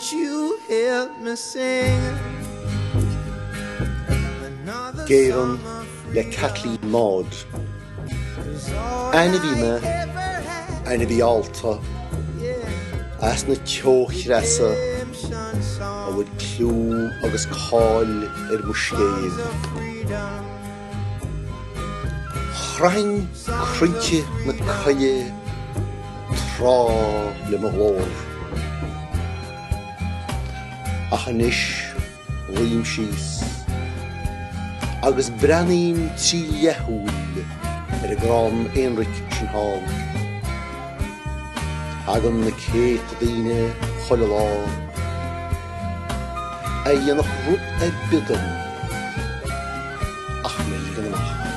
Won't you help me sing another Géibheann song of le freedom? Caitlín Maude. 'Cause all Ainmhí I mé, ever had, ainmhí allta, yeah, as na teochreasa redemption a songs bhfuil clú agus cáil ar mo songs scéimh. of freedom, Chroithfinn songs of crainnte na freedom. coille tráth le mo ghlór. Ach anois luím síos agus breathnaím tri leathshúil ar an gcrann aonraic sin thall. Tagann na céadta daoine chuile lá a dhéanfadh rud ar bith dom ach mé a ligean amach.